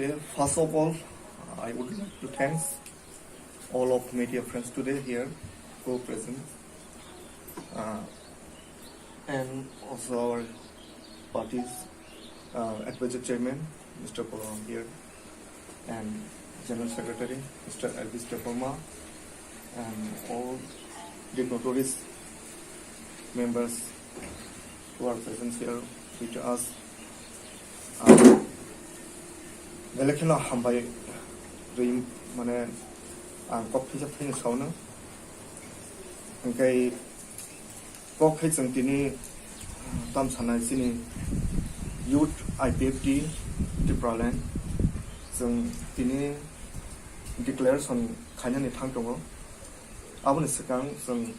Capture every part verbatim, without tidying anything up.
First of all, I would like to thanks all of media friends today here who present, uh, and also our party's uh, advisor chairman, Mister Balaram here, and general secretary, Mister Elvis Debbarma, and all dignitaries, members who are present here with us. Uh, belai kheno hambai rwi mane ang kok phaisa phaino saono. Hingke kok hai chwng tini tam sanai chini Youth I P F T Tipraland chwng tini declaration khainani thang tongo. Aboni swkang chwng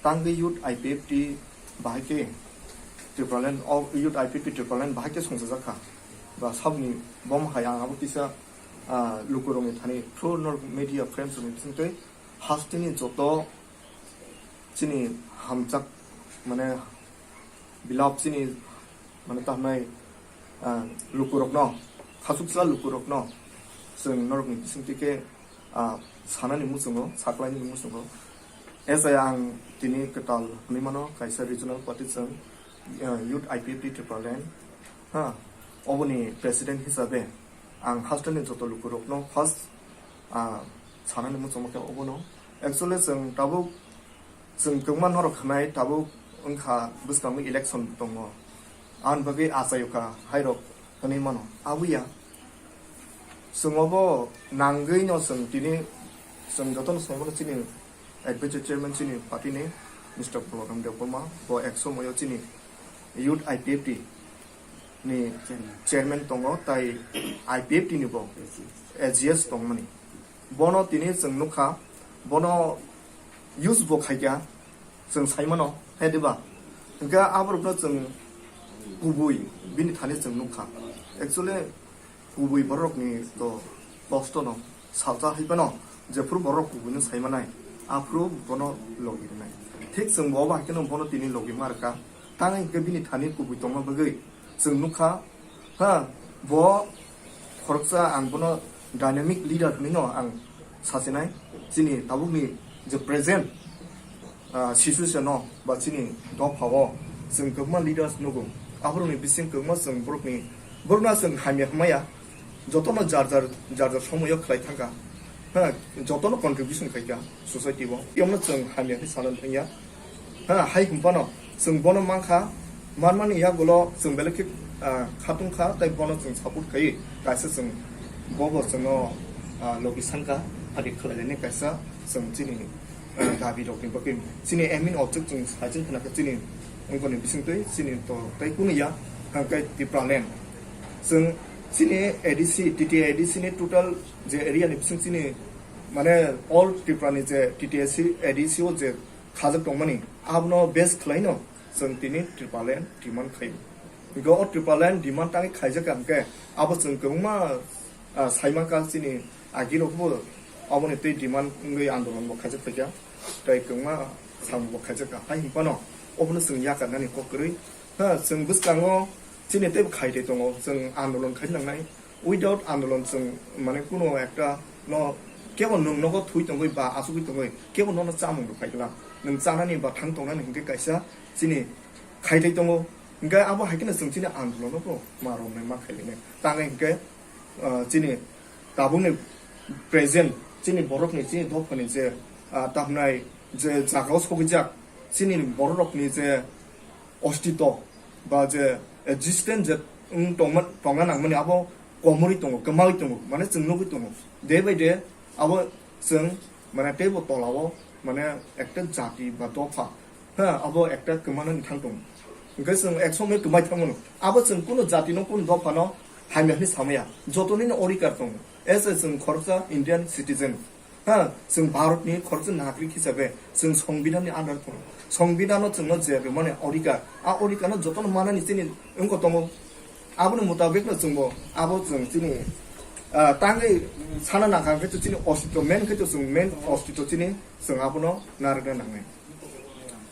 tangwi Youth I P F T bahai khe Tipraland, o Youth I P F T Tipraland bahai khe songchajakha. Ba sabni bom hai ang abo kisa, ah, lukurokni thani through nor media friends rokni bisingtwi hasteni joto chini hamjak mane beloved chini mane tamnai, ah, lukurokno, khasuksa lukurokno chwng norokni bisingtwi khe, ah, sanani muchungo, saklaini muchungo. As I ang tini kwtal hwnwi mano, kaisa regional party chwng, ah, Youth I P F T Tipraland, ha, oboni president hisabe ang hasteni joto lukurokno first, ah, sanani muchungo khe obono. Actually chwng tabuk Chwng kwbangma norok hwnai tabuk wngkha bwskango election tongo, aboni bagwi achaiyokha hairok hwnwi mano. Abuya chwng obo nangwino chwng tini chwng jotono saimano chini advisor chairman chini party ni Mister Balaram Debbarma bo ek somoyo chini Youth I P F T ni chairman tongo tai I P F T ni bo A G S tongmani. Bono tini chwng nukha, bono use bo khaikha, chwng saimano, hai diba? Hingkhe aborokno chwng kubui bini thani chwng nukha. Actually, kubui borokni to kosto no salsa hai phano, jephuru borok kubui no saimanai, aphuru bono logi rwnai. Thik chwng bo obo hai kheno bono tini logi ma rwkha. Tang hingkhe bini thani kubui tongma bagwi chwng nukha, Ha, bo khoroksa ang bono dynamic leader hwnwi no ang sachinai. Chini tabukni je present, ah, situation no ba chini dophao chwng kwbangma leaders nugo. Aborokni bising kwbangma chwng borokni, borokno chwng hamya hwnmaya. Jotono jar jar, jar jar somoyo khlai thangkha. Ha, jotono contribution khaikha society o. Tiyongno chwng hamya hwnwi sana thangya. Ha, hai hwnphano chwng bono mankha, manmani yagulo chwng belai khe, ah, khatungkha, tei bono chwng support khaiwi kaisa chwng bobo chwngno, ah, logi sankha, phadi khlailaini kaisa chwng chini, ah, dabi rokni bagwi. Chini aim in object chwng saichung khna khe chini wngkoni bisingtwi chini to tei kunu ya, hwnkhe Tipraland. Chwng chini A D C, T T A D C ni total je area ni bising chini mane all Tripura ni je T T A C, A D C o je khajak tongmani, abono base khwlaino chwng tini Tipraland demand khaio. Hingke o Tipraland demand tangwi khaijak kha hingke abo chwng kwbangma, ah, saimankha chini agirokbo aboni tei demand wngwi andolon bo khaijak phaikha, tei kwbangma samung bo khaijak kha. Hai hwnphano obono chwng yakarnani kok kwrwi. Ha, chwng bwskango chini teibo khai tei tongo, chwng andolon khai nangnai. Without andolon chwng mane kuno ekta no kebo nwng nogo thui tongwi ba asugwi tongwi kebo nono chamung rw phaikla nwng chanani ba thang tongnani hinkhe kaisa chini khaithai tongo. Hinkhe abo hai kheno chwng chini andolono bo ma romnai ma khailainai. Tangwi hinkhe, ah, chini tabukni present chini borokni chini dophani je, ah, tamhnai je jagao sogwijak chini bororokni je ostito ba je existence je wng tongma, tongna nangmani abo komorwi tongo, kwmawi tongo, mane chwng nugwi tongo. Day by day abo chwng mane teibo tolao mane ekta jati ba dopha, ha, abo ekta kwmanani thang tongo. Hwnkhe chwng ek somoi kwmai thangmano. Abo chwng kunu jatino, kunu dophano hamya hwnwi samaya. Jotonino odhikar tongo. As a chwng khoroksa Indian citizen, ha, chwng Bharatni khoroksa nagrik hisabe chwng Songbidanni under tongo. Songbidanno chwngno je rwmani odhikar, a odhikarno jotono manani chini wngkha tongo. Aboni mutabikno chwngbo abo chwng chini, ah, tangwi sana nangkha hwnkhe chini ostito, main khe chwng main ostito chini chwng abono narwkna nangnai.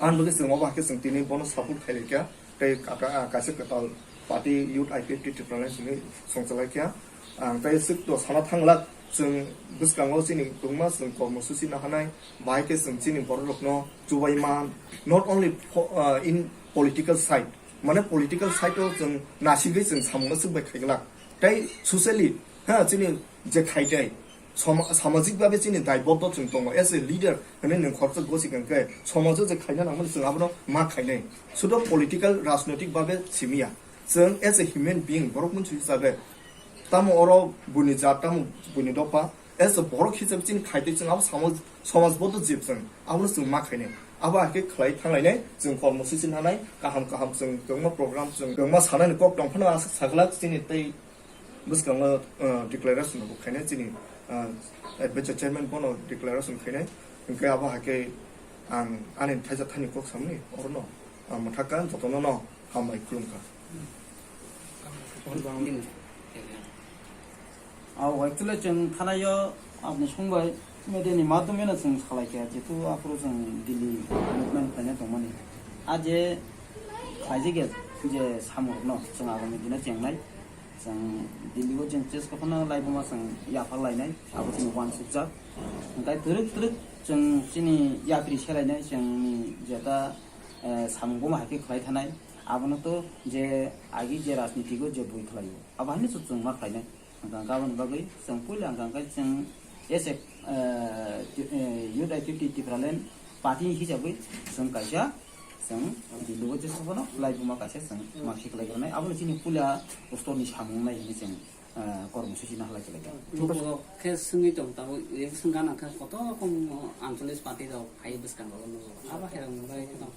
Ani bagwi chwng obo hai khe chwng tini bono support khailaikha. Tei kata-, ah, kaisa kwtal party Youth I P F T Tipraland simi songchalaikha. Ang tei swk to sana thanglak, chwng bwskango chini kwbangma chwng kormosuchi nahanai, bahai khe chwng chini bororokno chubai man, not only po-, uh, in political side, mane political side o chwng nasigwi chwng samungno swk bai khaiglak, tei socially, ha, chini je khai tei soma-, samajik babe chini daiboddo chwng tongo, as a leader hwnwi nwng khoroksa gosi khe somajo je khaina nangmani chwng abono ma khainai, sudo political rajnoitik babe simiya. Chwng as a human being, borok mwnchwi hisabe, tamo oro buini jat, tamo buini dopha, as a borok hisabe chini khaitwi chwng abo samaj, samaj bodo jib chwng abono chwng ma khainai. Abo hai khe khlai thanglainai, chwng kormosuchi nanai, kaham kaham chwng kwbangma program, chwng kwbangma sanani kok tong phano aswk saglak chini tei bwskango, uh, declaration rok khainai chini, uh, adventure chairman bono declaration khainai. Hinkhe abo hai khe ang ani thaisa thani kok samani orono, uh, mwthakka jotono no. Hambai khulumkha. Au, actually chwng thanaio aboni songbai media ni madhyome no chwng salaikha, jehetu aphuru chwng Delhi movement khlaina tongmani. A je khlaijak ya je samung rokno chwng agami dino chengnai. Chwng Delhi o chwng chest kophano laibuma chwng yaphar lainai, abo chwng uansukjak. Hwnkhe twrwk twrwk chwng chini yapri selainai, chwngni jeta, eh, samung buma hai khe khlai thanai. Abono to je agi je rajniti o je bui khlaio, abo haino chwng ma khlainai. Hwnkha aboni bagwi chwng puila hwnkha khe chwng as a, eh, ti-, eh, Youth I P F T Tipraland party hisabwi chwng kaisa chwng Delhi o je sophano laibuma kaisa chwng ma khiklai rwnai. Abono chini puila postor ni samung nai hinwi chwng, eh, kormosuchi nahalai khlaikha. Nokbo khe swngwi tong tabuk, eh, swngkha nang khe kotor rokom ancholic party rok phai bwskango nukgo. Abo hai rok nukbai khe tong.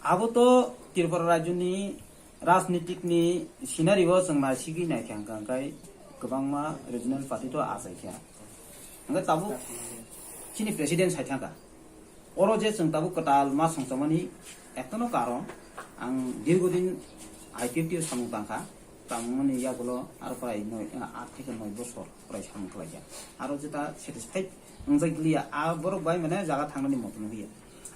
Abo to Tripura rajyoni rajnitik ni scenario o chwng naisigwi naikha, hwnkha hwnkhe kwbangma regional party to achaikha. Hwnkhe tabuk chini president sai thangkha. Oro je chwng tabuk kwtal ma songchamani ektono karon, ang dirgodin I P F T o samung tangkha, tangmani yagulo aro prai noi, ah, aat theke noi bosor prai samung khlaikha. Aro jeta satisfied wngjak liya, a borok bai mane jaga thangnani moto nukya.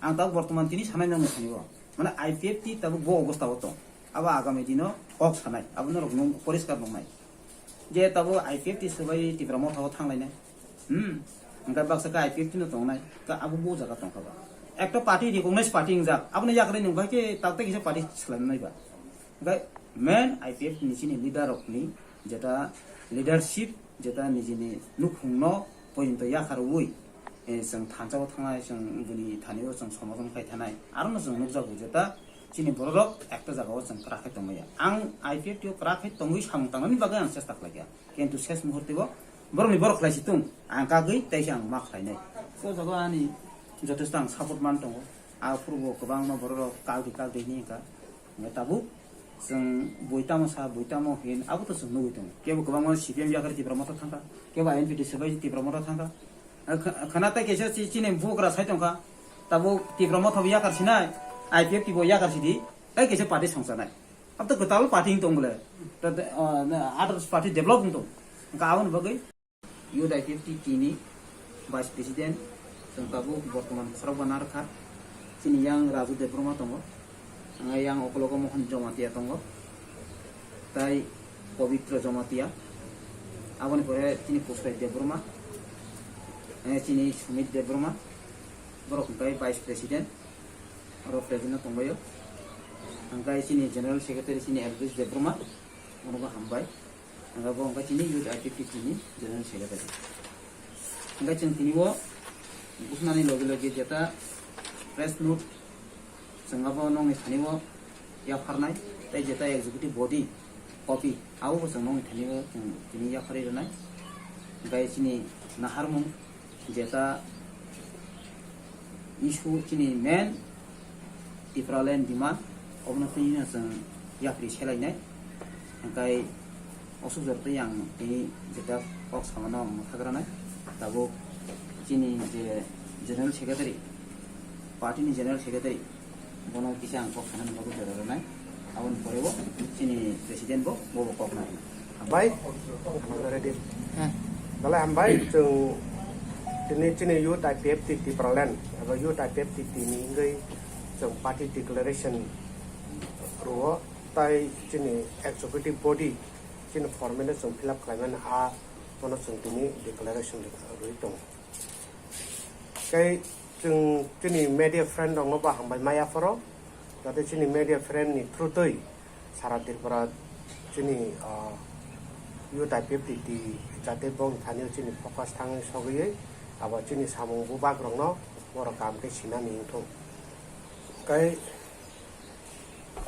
Ang tabuk bortoman tini sanai nangni thani o. Mane I P F T tabuk bo obostha o tong. Abo agami dino kok sanai. Abo norok nung poriskar nungnai. Je tabuk I P F T swbai Tipra Motha o thanglainai. Hmm. Hwnkhe baksa khe I P F T no tongnai. Ka abo bo jaga tongkha ba. Ekta party recognized party wngjak. Abono yakarwi nung bai khe tak tak kisa party swlainai ba. Hwnkhe main I P F T ni chini leader rokni jeta leadership, jeta nijini nukhungno poito yakarwi, eh, chwng thansa o thangnai, chwng bini thani o chwng somothon khai thanai. Arono chwng nukjago jeta chini bororok ekta jaga o chwng kwrak khe tongmaya. Ang I P F T o kwrak khe tongwi samung tangnani bagwi ang chesta khlaikha. Kintu ses muhurte o borokni borok khlai si tung, ang kagwi tei se ang ma khlainai. O jaga ani jotesto ang support man tongo. Aphuru bo kwbangma bororok kaldi kaldi hinwi wngkha. Hwnkhe tabuk chwng bui tamo sa, bui tamo hin, abo to chwng nugwi tongo. Kebo kwbangma C P M yakarwi Tipra Motha thangkha, kebo I N P T swbai Tipra Motha thangkha. Khw-, khwna tei kaisa chi-, chini bugra sai tongkha, tabuk Tipra Motha bo yakar sinai, I P F T bo yakar sidi, tei kaisa party songchanai. Abo to kwtal party wng tong bole. To, to, uh, others party develop wng tong. Hwnkhe aboni bagwi Youth I P F T T ni Vice President, chwng tabuk bortoman khorokba narwkha. Chini yang Raju Debbarma tongo, yang okologo Mohon Jamatia tongo, tai Pabitra Jamatia, aboni pore chini Pusrai Debbarma, eh, chini Sumit Debbarma, borok hwnkhe Vice President, oro President tongbaio, hwnkhe chini General Secretary chini Elvis Debbarma, bonobo hambai. Hwnkhe bo wngkha chini Youth I P F T ni General Secretary. Hwnkhe chwng tini o buphunani logi logi jeta press note chwng abo nokni thani o yapharnai, tei jeta executive body copy abo bo chwng nokni thani o chwng tini yapharwi rwnai. Hwnkhe chini naharmung jeta issue chini main Tipraland demand, obono twi no chwng yapri selainai. Hwnkhe osuk jor twi ang tini jeta kok samano ang mwthagranai. Tabuk chini je General Secretary, party ni General Secretary, bono kisa ang kok sanani bagwi jora rwnai. Aboni pore bo chini president bo, bo bo kok narwknai. Hambai. Ready. Dalai hambai, chwng tini chini Youth I P F T Tipraland, abo Youth I P F T ni wngwi chwng party declaration rwo, tai chini executive body Chini form no chwng fill up khlaimani a bono chwng tini declaration rwi tongo. Tei chwng chini media friend rokno bo hambai maya phoro, jate chini media friend ni through twi sara Tripura chini, ah, youth I P F T T jate bong thani chini focus thangwi sogwi abo chini samung bubak rokno borok kam khe sinani wngthung. Tei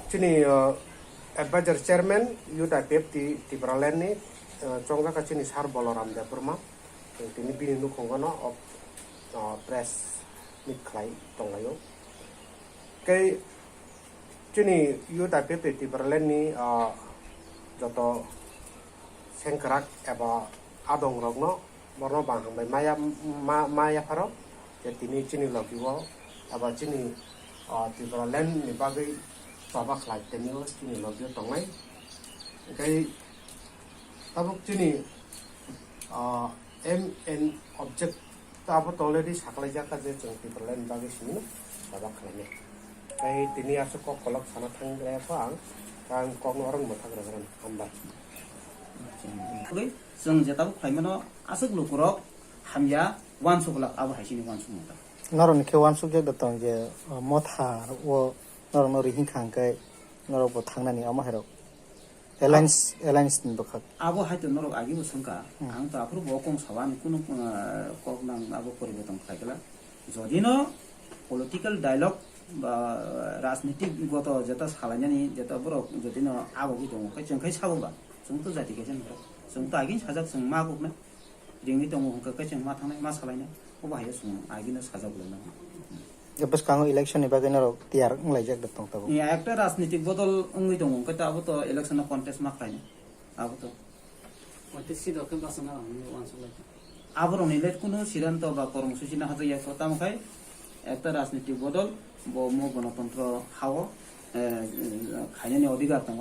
chini, ah, advisor chairman youth I P F T Tipraland ni, ah, chongjaka chini sir Boloram Debbarma. Tini bini nukhungo no, o, o, press meet khlai tonglaio. Tei chini youth I P F T Tipraland ni, o, joto sengkrak eba adong rokno borno bang hambai maya, ma, maya pharo je tini chini logi o eba chini, o, Tipraland ni bagwi choba khlai tini o chini logi o tongnai. Tei tabuk chini, o, aim and object to abo to already saklaijak kha je chwng Tipraland bagwi simi sabak khlainai. Tei tini aswk kok kolok sana thang rwya kho ang, ang kokno oro mwthang rwgwrang. Hambai. Chwng je tabuk khlaimano aswk lukurok hamya uansuk glak, abo hai chini uansukmung ta. Norokni khe uansukjak da tong je, o, motha o norokno rihing kha hwnkhe norokbo thangnani omo hairok. Alliance, alliance ni bwkhak. Abo hai to norok agi bo swngkha. Hmm. Ang to aphuru bo kong sawa ani kunu, uh, kok nang abo poriborton khlai kala. Jodi no political dialogue ba rajnitik goto jeta salainani jeta borok jodi no abo gi tongo, khe chwng khai sabo ba. Chwng to jati kaisa ni borok. Chwng to agin sajak chwng ma guk na. Ringwi tongo hwnkhe khe chwng ma thangnai, ma salainai. Obo hai chwng agino sajak lainai. E bwskango election ni bagwi norok tiyar wnglaijak da tong tabuk. Ni ekta rajnitik bodol wngwi tongo, hwnkhe to abo to election o contest ma khlainai. Abo to. Contest si dokhe bwswk na rang uansuk lai. Aborokni le kunu siddhanto ba kormosuchi na hajak ya kho, tamo khai ekta rajnitik bodol bo mo gonotontro hao, eh, khainani odhikar tongo,